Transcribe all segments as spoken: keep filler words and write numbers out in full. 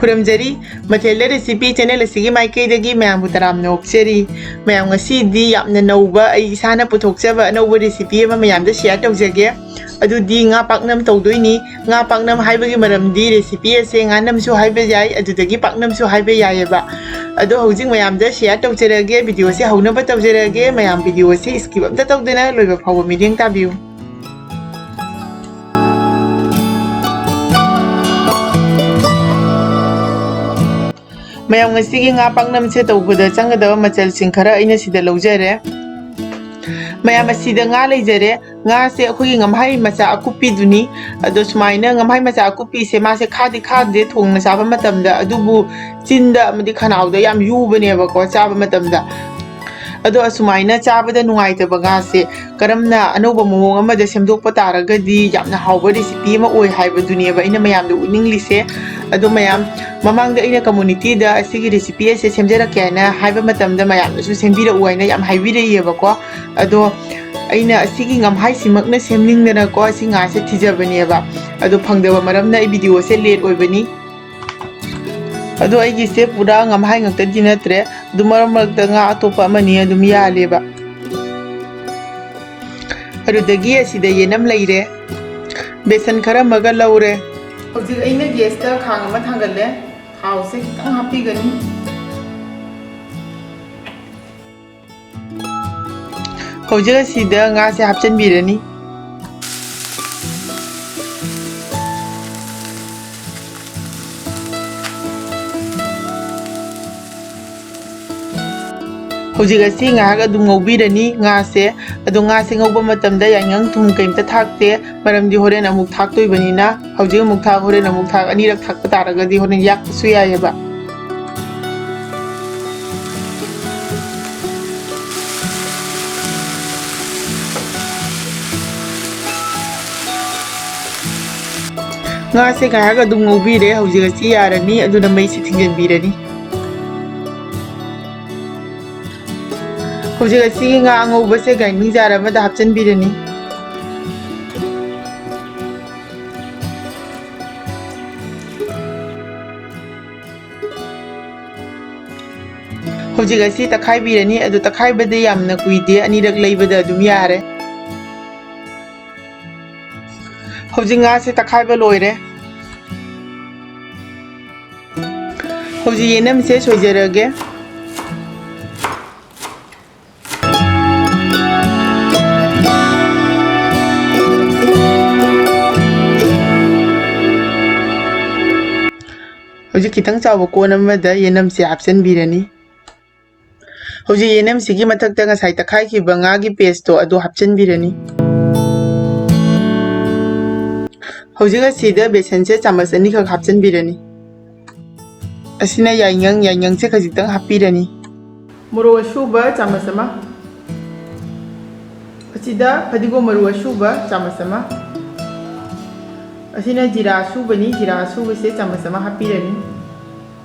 ꯈꯨꯔꯨꯝꯖꯔꯤ꯫ ꯃꯊꯦꯜꯗ recipe channel ꯑꯁꯤꯒꯤ ꯃꯥꯏꯀꯩꯗꯒꯤ ꯃꯌꯥꯝꯕꯨ ꯇꯔꯥꯝꯅ ꯑꯣꯛꯆꯔꯤ꯫ ꯃꯌꯥꯝ, ꯉꯁꯤꯗꯤ ꯌꯥꯝꯅ ꯅꯧꯕ, ꯑꯩ ꯏꯁꯥꯅ ꯄꯨꯊꯣꯛꯆꯕ ꯑꯅꯧꯕ ꯔꯦꯁꯤꯄꯤ ꯑꯃ ꯃꯌꯥꯝꯗ ꯁꯤꯌꯥꯔ ꯇꯧꯖꯒꯦ꯫ ꯑꯗꯨꯗꯤ ꯉꯥ ꯄꯥꯛꯅꯝ ꯇꯧꯗꯣꯏꯅꯤ꯫ ꯉꯥ ꯄꯥꯛꯅꯝ ꯍꯥꯏꯕꯒꯤ ꯃꯔꯝꯗꯤ ꯔꯦꯁꯤꯄꯤ ꯑꯁꯦ ꯉꯥꯅꯝꯁꯨ ꯍꯥꯏꯕ ꯌꯥꯏ, ꯑꯗꯨꯗꯒꯤ ꯄꯥꯛꯅꯝꯁꯨ ꯍꯥꯏꯕ ꯌꯥꯏꯑꯕ꯫ ꯑꯗꯣ ꯍꯧꯖꯤꯛ ꯃꯌꯥꯝꯗ ꯁꯤꯌꯥꯔ ꯇꯧꯖꯔꯒꯦ꯫ ꯚꯤꯗꯤꯑꯣꯁꯦ ꯍꯧꯅꯕ ꯇꯧꯖꯔꯒꯦ꯫ ꯃꯌꯥꯝ, ꯚꯤꯗꯤꯑꯣꯁꯦ ꯁ꯭ꯀꯤꯞ ꯑꯝꯇ ꯇꯧꯗꯅ ꯂꯣꯏꯕ ꯐꯥꯎꯕ ꯃꯤꯠꯌꯦꯡ ꯇꯥꯕꯤꯌꯨ꯫ ꯃꯌꯥꯝ, ꯉꯁꯤꯒꯤ ꯉꯥ ꯄꯥꯛꯅꯝꯁꯦ ꯇꯧꯕꯗ ꯆꯪꯒꯗꯕ ꯃꯆꯜꯁꯤꯡ ꯈꯔ ꯑꯩꯅ ꯁꯤꯗ ꯂꯧꯖꯔꯦ꯫ ꯃꯌꯥꯝ, ꯑꯁꯤꯗ ꯉꯥ ꯂꯩꯖꯔꯦ꯫ ꯉꯥꯁꯦ ꯑꯩꯈꯣꯏꯒꯤ ꯉꯝꯍꯥꯏ ꯃꯆꯥ ꯑꯀꯨꯞꯄꯤꯗꯨꯅꯤ꯫ ꯑꯗꯣ ꯁꯨꯃꯥꯏꯅ ꯉꯝꯍꯥꯏ ꯃꯆꯥ ꯑꯀꯨꯞꯄꯤꯁꯦ, ꯃꯥꯁꯦ ꯈꯥꯗꯤ ꯈꯥꯗꯦ ꯊꯣꯡꯅ ꯆꯥꯕ ꯃꯇꯝꯗ, ꯑꯗꯨꯕꯨ ꯆꯤꯟꯗ ꯑꯃꯗꯤ ꯈꯅꯥꯎꯗ ꯌꯥꯝ ꯌꯨꯕꯅꯦꯕꯀꯣ ꯆꯥꯕ ꯃꯇꯝꯗ꯫ ꯑꯗꯣ ꯑꯁꯨꯃꯥꯏꯅ ꯆꯥꯕꯗ ꯅꯨꯡꯉꯥꯏꯇꯕ ꯉꯥꯁꯦ ꯀꯔꯝꯅ ꯑꯅꯧꯕ ꯃꯑꯣꯡ ꯑꯃꯗ ꯁꯦꯝꯗꯣꯛꯄ ꯇꯥꯔꯒꯗꯤ ꯌꯥꯝꯅ ꯍꯥꯎꯕ ꯔꯦꯁꯤꯄꯤ ꯑꯃ ꯑꯣꯏ ꯍꯥꯏꯕꯗꯨꯅꯦꯕ ꯑꯩꯅ ꯃꯌꯥꯝꯗ ꯎꯠꯅꯤꯡꯂꯤꯁꯦ꯫ ꯑꯗꯣ ꯃꯌꯥꯝ, ꯃꯃꯥꯡꯗ ꯑꯩꯅ ꯀꯝꯃꯨꯅꯤꯇꯤꯗ ꯑꯁꯤꯒꯤ ꯔꯦꯁꯤꯄꯤ ꯑꯁꯦ ꯁꯦꯝꯖꯔꯛꯀꯦ ꯍꯥꯏꯅ ꯍꯥꯏꯕ ꯃꯇꯝꯗ ꯃꯌꯥꯝꯅꯁꯨ ꯁꯦꯝꯕꯤꯔꯛꯎ ꯍꯥꯏꯅ ꯌꯥꯝ ꯍꯥꯏꯕꯤꯔꯛꯏꯑꯕꯀꯣ꯫ ꯑꯗꯣ ꯑꯩꯅ ꯑꯁꯤꯒꯤ ꯉꯝꯍꯥꯏꯁꯤꯃꯛꯅ ꯁꯦꯝꯅꯤꯡꯗꯅꯀꯣ ꯑꯁꯤ ꯉꯥꯁꯦ ꯊꯤꯖꯕꯅꯦꯕ꯫ ꯑꯗꯣ ꯐꯪꯗꯕ ꯃꯔꯝꯅ ꯑꯩ ꯚꯤꯗꯤꯑꯣꯁꯦ ꯂꯦꯠ ꯑꯣꯏꯕꯅꯤ꯫ ꯑꯗꯣ ꯑꯩꯒꯤꯁꯦ ꯄꯨꯔꯥ ꯉꯝꯍꯥꯏ ꯉꯥꯛꯇꯗꯤ ꯅꯠꯇ꯭ꯔꯦ, ꯑꯗꯨ ꯃꯔꯛ ꯃꯔꯛꯇ ꯉꯥ ꯑꯇꯣꯞꯄ ꯑꯃꯅꯤ ꯑꯗꯨꯝ ꯌꯥꯜꯂꯦꯕ꯫ ꯑꯗꯨꯗꯒꯤ ꯑꯁꯤꯗ ꯌꯦꯅꯝ ꯂꯩꯔꯦ, ꯕꯦꯁꯟ ꯈꯔ ꯑꯃꯒ ꯂꯧꯔꯦ꯫ ꯍꯧꯖꯤꯛ ꯑꯩꯅ ꯒꯦꯁꯇ ꯈꯥꯡ ꯑꯃ ꯊꯥꯡꯒꯠꯂꯦ, ꯊꯥꯎꯁꯦ ꯈꯤꯇꯪ ꯍꯥꯞꯄꯤꯒꯅꯤ꯫ ꯍꯧꯖꯤꯛ ꯑꯁꯤꯗ ꯉꯥꯁꯦ ꯍꯥꯞꯆꯤꯟꯕꯤꯔꯅꯤ꯫ ꯍꯧꯖꯤꯛ ꯑꯁꯤ ꯉꯥꯏꯍꯥꯛ ꯑꯗꯨꯝ ꯉꯧꯕꯤꯔꯅꯤ ꯉꯥꯁꯦ꯫ ꯑꯗꯣ ꯉꯥꯁꯦ ꯉꯧꯕ ꯃꯇꯝꯗ ꯌꯥꯏꯉꯪ ꯊꯨꯝ ꯀꯩꯝꯇ ꯊꯥꯛꯇꯦ, ꯃꯔꯝꯗꯤ ꯍꯣꯔꯦꯟ ꯑꯃꯨꯛ ꯊꯥꯛꯇꯣꯏꯕꯅꯤꯅ꯫ ꯍꯧꯖꯤꯛ ꯑꯃꯨꯛ ꯊꯥꯛ, ꯍꯣꯔꯦꯟ ꯑꯃꯨꯛ ꯊꯥꯛ, ꯑꯅꯤꯔꯛ ꯊꯥꯛꯄ ꯇꯥꯔꯒꯗꯤ ꯍꯣꯔꯦꯟ ꯌꯥꯛꯄꯁꯨ ꯌꯥꯏꯑꯕ꯫ ꯉꯥꯁꯦ ꯉꯥꯏꯍꯥꯛ ꯑꯗꯨꯝ ꯉꯧꯕꯤꯔꯦ꯫ ꯍꯧꯖꯤꯛ ꯑꯁꯤ ꯌꯥꯔꯅꯤ, ꯑꯗꯨꯅ ꯃꯩꯁꯤ ꯊꯤꯡꯖꯤꯟꯕꯤꯔꯅꯤ꯫ ꯍꯧꯖꯤꯛ ꯑꯁꯤꯒꯤ ꯉꯥ ꯑꯉꯧꯕꯁꯦ ꯒ꯭ꯔꯥꯏꯟꯗꯤꯡ ꯖꯥꯔ ꯑꯃꯗ ꯍꯥꯞꯆꯤꯟꯕꯤꯔꯅꯤ꯫ ꯍꯧꯖꯤꯛ ꯑꯁꯤ ꯇꯛꯈꯥꯏꯕꯤꯔꯅꯤ꯫ ꯑꯗꯨ ꯇꯛꯈꯥꯏꯕꯗꯤ ꯌꯥꯝꯅ ꯀꯨꯏꯗꯦ, ꯑꯅꯤꯔꯛ ꯂꯩꯕꯗ ꯑꯗꯨꯝ ꯌꯥꯔꯦ꯫ ꯍꯧꯖꯤꯛ ꯉꯥꯁꯦ ꯇꯛꯈꯥꯏꯕ ꯂꯣꯏꯔꯦ꯫ ꯍꯧꯖꯤꯛ ꯌꯦꯅꯝꯁꯦ ꯁꯣꯏꯖꯔꯒꯦ꯫ ꯍꯧꯖꯤꯛ ꯈꯤꯇꯪ ꯆꯥꯎꯕ ꯀꯣꯟ ꯑꯃꯗ ꯌꯦꯅꯝꯁꯦ ꯍꯥꯞꯆꯤꯟꯕꯤꯔꯅꯤ꯫ ꯍꯧꯖꯤꯛ ꯌꯦꯅꯝꯁꯤꯒꯤ ꯃꯊꯛꯇ ꯉꯁꯥꯏ ꯇꯛꯈꯥꯏꯈꯤꯕ ꯉꯥꯒꯤ paste ꯇꯣ ꯑꯗꯨ ꯍꯥꯞꯆꯤꯟꯕꯤꯔꯅꯤ꯫ ꯍꯧꯖꯤꯛ ꯑꯁꯤꯗ ꯕꯦꯁꯟꯁꯦ ꯆꯥꯃꯁ ꯑꯅꯤꯈꯛ ꯍꯥꯞꯆꯤꯟꯕꯤꯔꯅꯤ꯫ ꯑꯁꯤꯅ ꯌꯥꯏꯉꯪ, ꯌꯥꯏꯉꯪꯁꯦ ꯈꯖꯤꯛꯇꯪ ꯍꯥꯞꯄꯤꯔꯅꯤ꯫ ꯃꯣꯔꯣꯛ ꯑꯁꯨꯕ ꯆꯥꯃꯁ ꯑꯃ꯫ ꯑꯁꯤꯗ ꯐꯗꯤꯒꯣꯝ ꯃꯔꯨ ꯑꯁꯨꯕ ꯆꯥꯃꯁ ꯑꯃ꯫ ꯑꯁꯤꯅ ꯖꯤꯔꯥ ꯑꯁꯨꯕꯅꯤ, ꯖꯤꯔꯥ ꯑꯁꯨꯕꯁꯦ ꯆꯥꯃꯁ ꯑꯃ ꯍꯥꯞꯄꯤꯔꯅꯤ꯫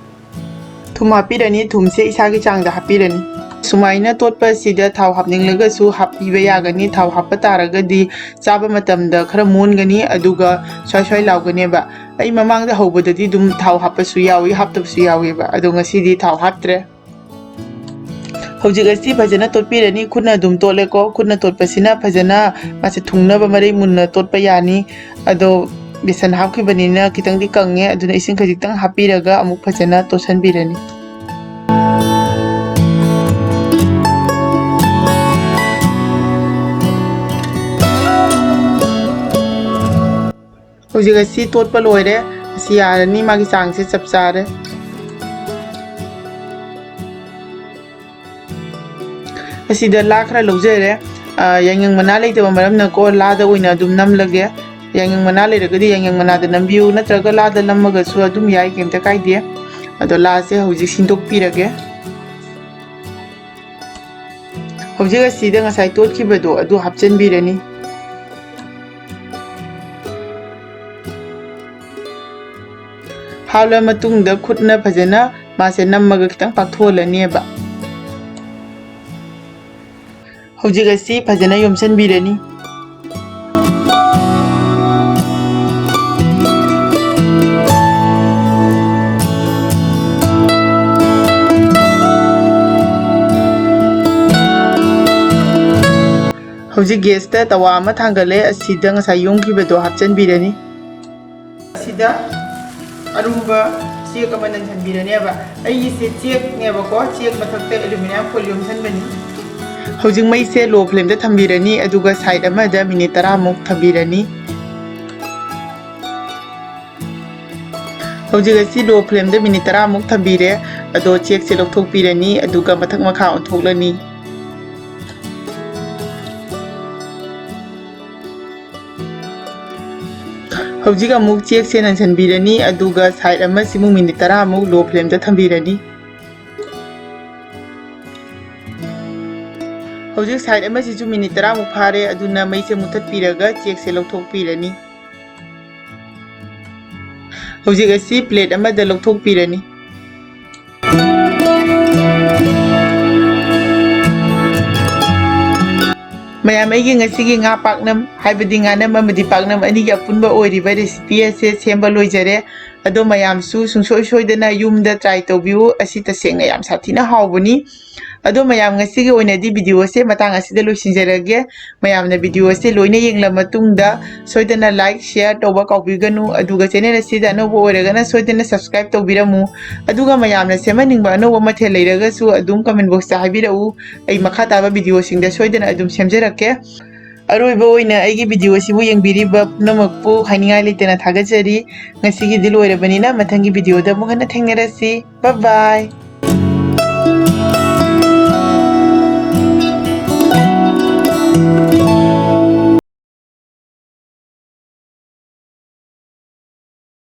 ꯊꯨꯝ ꯍꯥꯞꯄꯤꯔꯅꯤ, ꯊꯨꯝꯁꯦ ꯏꯁꯥꯒꯤ ꯆꯥꯡꯗ ꯍꯥꯞꯄꯤꯔꯅꯤ꯫ ꯁꯨꯃꯥꯏꯅ ꯇꯣꯠꯄ ꯑꯁꯤꯗ ꯊꯥꯎ ꯍꯥꯞꯅꯤꯡꯂꯒꯁꯨ ꯍꯥꯞꯄꯤꯕ ꯌꯥꯒꯅꯤ꯫ ꯊꯥꯎ ꯍꯥꯞꯄ ꯇꯥꯔꯒꯗꯤ ꯆꯥꯕ ꯃꯇꯝꯗ ꯈꯔ ꯃꯨꯟꯒꯅꯤ, ꯑꯗꯨꯒ ꯁ꯭ꯋꯥꯏ ꯁ꯭ꯋꯥꯏ ꯂꯥꯎꯒꯅꯦꯕ꯫ ꯑꯩ ꯃꯃꯥꯡꯗ ꯍꯧꯕꯗꯗꯤ ꯑꯗꯨꯝ ꯊꯥꯎ ꯍꯥꯞꯄꯁꯨ ꯌꯥꯎꯏ, ꯍꯥꯞꯇꯕꯁꯨ ꯌꯥꯎꯏꯕ, ꯑꯗꯣ ꯉꯁꯤꯗꯤ ꯊꯥꯎ ꯍꯥꯞꯇ꯭ꯔꯦ꯫ ꯍꯧꯖꯤꯛ ꯑꯁꯤ ꯐꯖꯅ ꯇꯣꯠꯄꯤꯔꯅꯤ꯫ ꯈꯨꯠꯅ ꯑꯗꯨꯝ ꯇꯣꯠꯂꯦꯀꯣ꯫ ꯈꯨꯠꯅ ꯇꯣꯠꯄꯁꯤꯅ ꯐꯖꯅ ꯃꯥꯁꯦ ꯊꯨꯡꯅꯕ ꯃꯔꯩ ꯃꯨꯟꯅ ꯇꯣꯠꯄ ꯌꯥꯅꯤ꯫ ꯑꯗꯣ ꯕꯦꯁꯟ ꯍꯥꯞꯈꯤꯕꯅꯤꯅ ꯈꯤꯇꯪꯗꯤ ꯀꯪꯉꯦ, ꯑꯗꯨꯅ ꯏꯁꯤꯡ ꯈꯖꯤꯛꯇꯪ ꯍꯥꯞꯄꯤꯔꯒ ꯑꯃꯨꯛ ꯐꯖꯅ ꯇꯣꯠꯁꯟꯕꯤꯔꯅꯤ꯫ ꯍꯧꯖꯤꯛ ꯑꯁꯤ ꯇꯣꯠꯄ ꯂꯣꯏꯔꯦ꯫ ꯑꯁꯤ ꯌꯥꯔꯅꯤ, ꯃꯥꯒꯤ ꯆꯥꯡꯁꯦ ꯆꯞ ꯆꯥꯔꯦ꯫ ꯑꯁꯤꯗ ꯂꯥ ꯈꯔ ꯂꯧꯖꯔꯦ꯫ ꯑ, ꯌꯥꯏꯉꯪ ꯃꯅꯥ ꯂꯩꯇꯕ ꯃꯔꯝꯅꯀꯣ, ꯂꯥꯗ ꯑꯣꯏꯅ ꯑꯗꯨꯝ ꯅꯝꯂꯒꯦ꯫ ꯌꯥꯏꯉꯪ ꯃꯅꯥ ꯂꯩꯔꯒꯗꯤ ꯌꯥꯏꯉꯪ ꯃꯅꯥꯗ ꯅꯝꯕꯤꯌꯨ, ꯅꯠꯇ꯭ꯔꯒ ꯂꯥꯗ ꯅꯝꯃꯒꯁꯨ ꯑꯗꯨꯝ ꯌꯥꯏ, ꯀꯩꯝꯇ ꯀꯥꯏꯗꯦ꯫ ꯑꯗꯣ ꯂꯥꯁꯦ ꯍꯧꯖꯤꯛ ꯁꯤꯟꯗꯣꯛꯄꯤꯔꯒꯦ꯫ ꯍꯧꯖꯤꯛ ꯑꯁꯤꯗ ꯉꯁꯥꯏ ꯇꯣꯠꯈꯤꯕꯗꯣ ꯑꯗꯨ ꯍꯥꯞꯆꯤꯟꯕꯤꯔꯅꯤ꯫ ꯍꯥꯞꯂ ꯃꯇꯨꯡꯗ ꯈꯨꯠꯅ ꯐꯖꯅ ꯃꯥꯁꯦ ꯅꯝꯃꯒ ꯈꯤꯇꯪ ꯄꯥꯛꯊꯣꯛꯍꯜꯂꯅꯦꯕ꯫ ꯍꯧꯖꯤꯛ ꯑꯁꯤ ꯐꯖꯅ ꯌꯣꯝꯁꯤꯟꯕꯤꯔꯅꯤ꯫ ꯍꯧꯖꯤꯛ ꯒꯦꯁꯇ ꯇꯋꯥ ꯑꯃ ꯊꯥꯡꯒꯠꯂꯦ, ꯑꯁꯤꯗ ꯉꯁꯥꯏ ꯌꯣꯝꯈꯤꯕꯗꯣ ꯍꯥꯞꯆꯤꯟꯕꯤꯔꯅꯤ꯫ ꯑꯁꯤꯗ ꯑꯔꯨꯝꯕ ꯆꯦꯛ ꯑꯃ ꯅꯟꯁꯤꯟꯕꯤꯔꯅꯦꯕ꯫ ꯑꯩꯒꯤꯁꯦ ꯆꯦꯛꯅꯦꯕꯀꯣ, ꯆꯦꯛ ꯃꯊꯛꯇ ꯑꯦꯂꯨꯃꯤꯅꯤꯌꯝ ꯐꯣꯏꯜ ꯌꯣꯝꯁꯤꯟꯕꯅꯤ꯫ ꯍꯧꯖꯤꯛ ꯃꯩꯁꯦ ꯂꯣ ꯐ꯭ꯂꯦꯝꯗ ꯊꯝꯕꯤꯔꯅꯤ, ꯑꯗꯨꯒ ꯁꯥꯏꯠ ꯑꯃꯗ ꯃꯤꯅꯤꯠ ꯇꯔꯥꯃꯨꯛ ꯊꯝꯕꯤꯔꯅꯤ꯫ ꯍꯧꯖꯤꯛ ꯑꯁꯤ ꯂꯣ ꯐ꯭ꯂꯦꯝꯗ ꯃꯤꯅꯤꯠ ꯇꯔꯥꯃꯨꯛ ꯊꯝꯕꯤꯔꯦ꯫ ꯑꯗꯣ ꯆꯦꯛꯁꯦ ꯂꯧꯊꯣꯛꯄꯤꯔꯅꯤ, ꯑꯗꯨꯒ ꯃꯊꯛ ꯃꯈꯥ ꯑꯣꯟꯊꯣꯛꯂꯅꯤ꯫ ꯍꯧꯖꯤꯛ ꯑꯃꯨꯛ ꯆꯦꯛꯁꯦ ꯅꯟꯁꯤꯟꯕꯤꯔꯅꯤ, ꯑꯗꯨꯒ ꯁꯥꯏꯠ ꯑꯃꯁꯤꯃꯨꯛ ꯃꯤꯅꯤꯠ ꯇꯔꯥꯃꯨꯛ ꯂꯣ ꯐ꯭ꯂꯦꯝꯗ ꯊꯝꯕꯤꯔꯅꯤ꯫ ꯍꯧꯖꯤꯛ ꯁꯥꯏꯠ ꯑꯃꯁꯤꯁꯨ ꯃꯤꯅꯤꯠ ꯇꯔꯥꯃꯨꯛ ꯐꯥꯔꯦ, ꯑꯗꯨꯅ ꯃꯩꯁꯦ ꯃꯨꯊꯠꯄꯤꯔꯒ ꯆꯦꯛꯁꯦ ꯂꯧꯊꯣꯛꯄꯤꯔꯅꯤ꯫ ꯍꯧꯖꯤꯛ ꯑꯁꯤ ꯄ꯭ꯂꯦꯠ ꯑꯃꯗ ꯂꯧꯊꯣꯛꯄꯤꯔꯅꯤ꯫ ꯃꯌꯥꯝ, ꯑꯩꯒꯤ ꯉꯁꯤꯒꯤ ꯉꯥ ꯄꯥꯛꯅꯝ, ꯍꯥꯏꯕꯗꯤ ꯉꯥꯅꯝ ꯑꯃꯗꯤ ꯄꯥꯛꯅꯝ ꯑꯅꯤꯒꯤ ꯑꯄꯨꯟꯕ ꯑꯣꯏꯔꯤꯕ ꯔꯦꯁꯤꯄꯤ ꯑꯁꯦ ꯁꯦꯝꯕ ꯂꯣꯏꯖꯔꯦ꯫ ꯑꯗꯣ ꯃꯌꯥꯝꯁꯨ ꯁꯨꯡꯁꯣꯏ ꯁꯣꯏꯗꯅ ꯌꯨꯝꯗ ꯇ꯭ꯔꯥꯏ ꯇꯧꯕꯤꯌꯨ꯫ ꯑꯁꯤ ꯇꯁꯦꯡꯅ ꯌꯥꯝ ꯁꯥꯊꯤꯅ ꯍꯥꯎꯕꯅꯤ꯫ ꯑꯗꯣ ꯃꯌꯥꯝ, ꯉꯁꯤꯒꯤ ꯑꯣꯏꯅꯗꯤ ꯚꯤꯗꯤꯑꯣ ꯑꯁꯦ ꯃꯇꯥꯡ ꯑꯁꯤꯗ ꯂꯣꯏꯁꯤꯟꯖꯔꯒꯦ꯫ ꯃꯌꯥꯝꯅ ꯚꯤꯗꯤꯑꯣ ꯑꯁꯦ ꯂꯣꯏꯅ ꯌꯦꯡꯂ ꯃꯇꯨꯡꯗ ꯁꯣꯏꯗꯅ ꯂꯥꯏꯛ, ꯁꯤꯌꯔ ꯇꯧꯕ ꯀꯥꯎꯕꯤꯒꯅꯨ꯫ ꯑꯗꯨꯒ ꯆꯦꯅꯦꯜ ꯑꯁꯤꯗ ꯑꯅꯧꯕ ꯑꯣꯏꯔꯒꯅ ꯁꯣꯏꯗꯅ ꯁꯕꯁꯀ꯭ꯔꯥꯏꯕ ꯇꯧꯕꯤꯔꯝꯃꯨ꯫ ꯑꯗꯨꯒ ꯃꯌꯥꯝꯅ ꯁꯦꯝꯍꯟꯅꯤꯡꯕ ꯑꯅꯧꯕ ꯃꯊꯦꯜ ꯂꯩꯔꯒꯁꯨ ꯑꯗꯨꯝ ꯀꯃꯦꯟ ꯕꯣꯛꯁꯇ ꯍꯥꯏꯕꯤꯔꯛꯎ꯫ ꯑꯩ ꯃꯈꯥ ꯇꯥꯕ ꯚꯤꯗꯤꯑꯣꯁꯤꯡꯗ ꯁꯣꯏꯗꯅ ꯑꯗꯨꯝ ꯁꯦꯝꯖꯔꯛꯀꯦ꯫ ꯑꯔꯣꯏꯕ ꯑꯣꯏꯅ ꯑꯩꯒꯤ ꯚꯤꯗꯤꯑꯣ ꯑꯁꯤꯕꯨ ꯌꯦꯡꯕꯤꯔꯤꯕ ꯄꯨꯝꯅꯃꯛꯄꯨ ꯍꯥꯏꯅꯤꯡꯉꯥꯏ ꯂꯩꯇꯅ ꯊꯥꯒꯠꯆꯔꯤ꯫ ꯉꯁꯤꯒꯤꯗꯤ ꯂꯣꯏꯔꯕꯅꯤꯅ ꯃꯊꯪꯒꯤ ꯚꯤꯗꯤꯑꯣꯗ ꯑꯃꯨꯛ ꯍꯟꯅ ꯊꯦꯡꯅꯔꯁꯤ꯫ Bye bye꯫